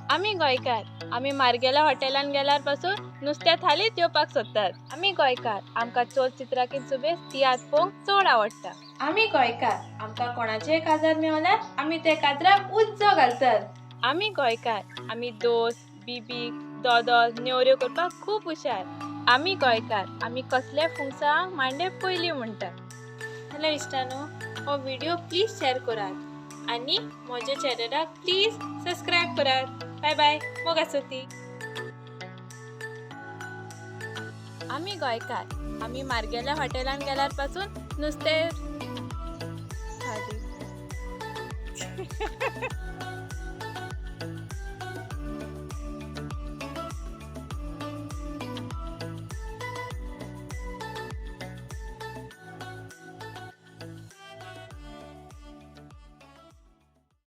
आमी गोंयकार, आमी मार्गेला हॉटेलान गेल्यार पासून नुस्त्या थालीच जेवपाक सोदतात. आमी गोंयकार, आमकां चोल चित्राकीन सुबेज तियात्र पळोवंक चड आवडटा. आमी गोंयकार, आमकां कोणाचेय काजार मेवल्यार आमी त्या काजराक उज्जो घालतात. आमी गोंयकार, आमी दोस, बिबीक, दोदोल, नेवऱ्यो करपाक खूब हुशार. आमी गोंयकार, आमी कसल्या फुंगसांक मांडे पयली म्हणटात. हॅलो इश्टानो, हो व्हिडिओ प्लीज शेअर करात आनी म्हज्या चॅनलाक प्लीज सबस्क्रायब करात. बाय बाय, मोग आसुती. आमी गोंयकार, आमी मार्गेल्या हॉटेलान गेल्यार पासून नुस्तें थाली.